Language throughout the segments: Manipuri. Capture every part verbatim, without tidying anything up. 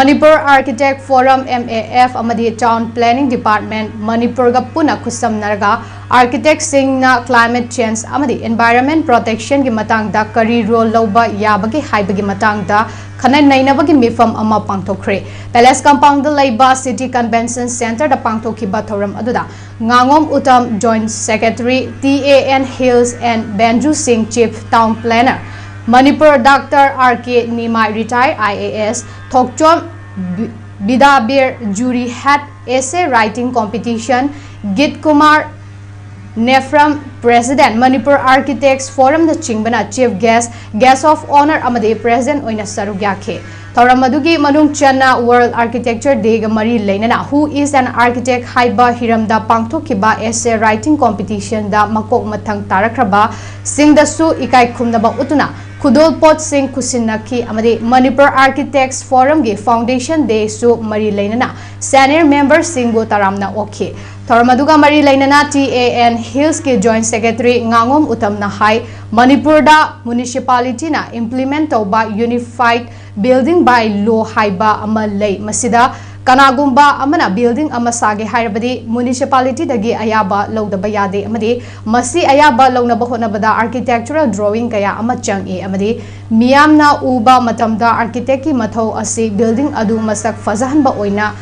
Manipur Architect Forum, M A F, ꯑꯃꯗꯤ Town Planning Department, ꯃꯅꯤꯄꯨꯔꯒ ꯄꯨꯟꯅ ꯈꯨꯠꯁꯝꯅꯔꯒ architectꯁꯤꯡꯅ climate change ꯑꯃꯗꯤ environment protectionꯒꯤ ꯃꯇꯥꯡꯗ ꯀꯔꯤ role ꯂꯧꯕ ꯌꯥꯕꯒꯦ ꯍꯥꯏꯕꯒꯤ ꯃꯇꯥꯡꯗ ꯈꯟꯅ ꯅꯩꯅꯕꯒꯤ ꯃꯤꯐꯝ ꯑꯃ ꯄꯥꯡꯊꯣꯛꯈ꯭ꯔꯦ꯫ Palace Compoundꯗ ꯂꯩꯕ City Convention Centreꯗ ꯄꯥꯡꯊꯣꯛꯈꯤꯕ ꯊꯧꯔꯝ ꯑꯗꯨꯗ ꯉꯥꯉꯣꯝ Uttam, Joint Secretary, T A N Hills and Banju Singh, Chief Town Planner, Manipur, Doctor R K Nimai, Retired I A S, Thokchom ꯕꯤ-, Bidabir, Jury Head, Essay Writing Competition, Geet Kumar Nephram, President, Manipur Architects Forumꯅꯆꯤꯡꯕꯅ Chief Guest, Guest of Honour ꯑꯃꯗꯤ President ꯑꯣꯏꯅ ꯁꯔꯨꯛ ꯌꯥꯈꯤ꯫ ꯊꯧꯔꯝ ꯑꯗꯨꯒꯤ ꯃꯅꯨꯡ ꯆꯟꯅ World Architecture Dayꯒ ꯃꯔꯤ ꯂꯩꯅꯅ Who is an Architect ꯍꯥꯏꯕ ꯍꯤꯔꯝꯗ ꯄꯥꯡꯊꯣꯛꯈꯤꯕ essay writing competitionꯗ ꯃꯀꯣꯛ ꯃꯊꯪ ꯇꯥꯔꯛꯈ꯭ꯔꯕꯁꯤꯡꯗꯁꯨ ꯏꯀꯥꯏ ꯈꯨꯝꯅꯕ ꯎꯠꯇꯨꯅ ꯈꯨꯗꯣꯜ ꯄꯣꯠꯁꯤꯡ ꯈꯨꯠꯁꯤꯟꯅꯈꯤ ꯑꯃꯗꯤ Manipur Architects Forumꯒꯤ Foundation Dayꯁꯨ ꯃꯔꯤ ꯂꯩꯅꯅ senior memberꯁꯤꯡꯕꯨ ꯇꯔꯥꯝꯅ ꯑꯣꯛꯈꯤ꯫ ꯊꯧꯔꯝ ꯑꯗꯨꯒ ꯃꯔꯤ ꯂꯩꯅꯅ T A N Hillsꯀꯤ Joint Secretary ꯉꯥꯉꯣꯝ ꯎꯇꯝꯅ ꯍꯥꯏ, ꯃꯅꯤꯄꯨꯔꯗ municipalityꯅ implement ꯇꯧꯕ Unified Building by Law ꯍꯥꯏꯕ ꯑꯃ ꯂꯩ꯫ ꯃꯁꯤꯗ ꯀꯅꯥꯒꯨꯝꯕ ꯑꯃꯅ building ꯑꯃ ꯁꯥꯒꯦ ꯍꯥꯏꯔꯕꯗꯤ municipalityꯗꯒꯤ ꯑꯌꯥꯕ ꯂꯧꯗꯕ ꯌꯥꯗꯦ ꯑꯃꯗꯤ ꯃꯁꯤ ꯑꯌꯥꯕ ꯂꯧꯅꯕ ꯍꯣꯠꯅꯕꯗ architectural drawing ꯀꯌꯥ ꯑꯃ ꯆꯪꯏ ꯑꯃꯗꯤ ꯃꯤꯌꯥꯝꯅ ꯎꯕ ꯃꯇꯝꯗ architectꯀꯤ ꯃꯊꯧ ꯑꯁꯤ building ꯑꯗꯨ ꯃꯁꯛ ꯐꯖꯍꯟꯕ ꯑꯣꯏꯅ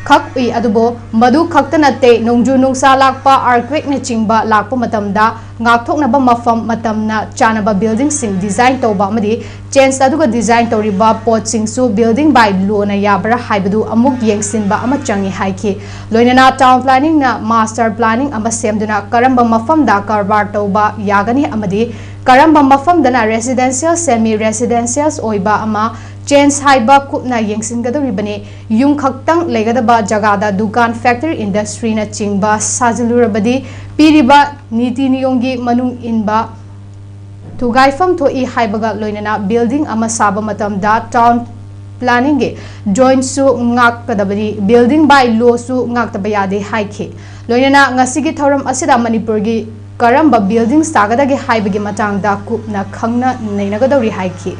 ꯈꯛ ꯎꯏ, ꯑꯗꯨꯕꯨ ꯃꯗꯨ ꯈꯛꯇ ꯅꯠꯇꯦ, ꯅꯣꯡꯖꯨ ꯅꯨꯡꯁꯥ ꯂꯥꯛꯄ, earthquakeꯅꯆꯤꯡꯕ ꯂꯥꯛꯄ ꯃꯇꯝꯗ ꯉꯥꯛꯊꯣꯛꯅꯕ ꯃꯐꯝ ꯃꯇꯝꯅ ꯆꯥꯅꯕ buildingꯁꯤꯡ design ꯇꯧꯕ ꯑꯃꯗꯤ change ꯑꯗꯨꯒ design ꯇꯧꯔꯤꯕ ꯄꯣꯠꯁꯤꯡꯁꯨ building by lawꯅ ꯌꯥꯕ꯭ꯔꯥ ꯍꯥꯏꯕꯗꯨ ꯑꯃꯨꯛ ꯌꯦꯡꯁꯤꯟꯕ ꯑꯃ ꯆꯪꯏ ꯍꯥꯏꯈꯤ꯫ ꯂꯣꯏꯅꯅ Town Planningꯅ master planning ꯑꯃ ꯁꯦꯝꯗꯨꯅ ꯀꯔꯝꯕ ꯃꯐꯝꯗ ꯀꯔꯕꯥꯔ ꯇꯧꯕ ꯌꯥꯒꯅꯤ ꯑꯃꯗꯤ ꯀꯔꯝꯕ ꯃꯐꯝꯗꯅ residential, semi residential ꯑꯣꯏꯕ ꯑꯃ change ꯍꯥꯏꯕ ꯀꯨꯞꯅ ꯌꯦꯡꯁꯤꯟꯒꯗꯧꯔꯤꯕꯅꯤ꯫ ꯌꯨꯝ ꯈꯛꯇꯪ ꯂꯩꯒꯗꯕ ꯖꯒꯥꯗ ꯗꯨꯀꯥꯟ, factory, industryꯅꯆꯤꯡꯕ ꯁꯥꯖꯤꯜꯂꯨꯔꯕꯗꯤ ꯄꯤꯔꯤꯕ ꯅꯤꯇꯤ ꯅꯤꯌꯣꯝꯒꯤ ꯃꯅꯨꯡ ꯏꯟꯕ ꯊꯨꯒꯥꯏꯐꯝ ꯊꯣꯛꯏ ꯍꯥꯏꯕꯒ ꯂꯣꯏꯅꯅ building ꯑꯃ ꯁꯥꯕ ꯃꯇꯝꯗ Town Planningꯒꯤ jointꯁꯨ ꯉꯥꯛꯀꯗꯕꯅꯤ, building by lawꯁꯨ ꯉꯥꯛꯇꯕ ꯌꯥꯗꯦ ꯍꯥꯏꯈꯤ꯫ ꯂꯣꯏꯅꯅ ꯉꯁꯤꯒꯤ ꯊꯧꯔꯝ ꯑꯁꯤꯗ ꯃꯅꯤꯄꯨꯔꯒꯤ ꯀꯔꯝꯕ building ꯁꯥꯒꯗꯒꯦ ꯍꯥꯏꯕꯒꯤ ꯃꯇꯥꯡꯗ ꯀꯨꯞꯅ ꯈꯪꯅ ꯅꯩꯅꯒꯗꯧꯔꯤ ꯍꯥꯏꯈꯤ꯫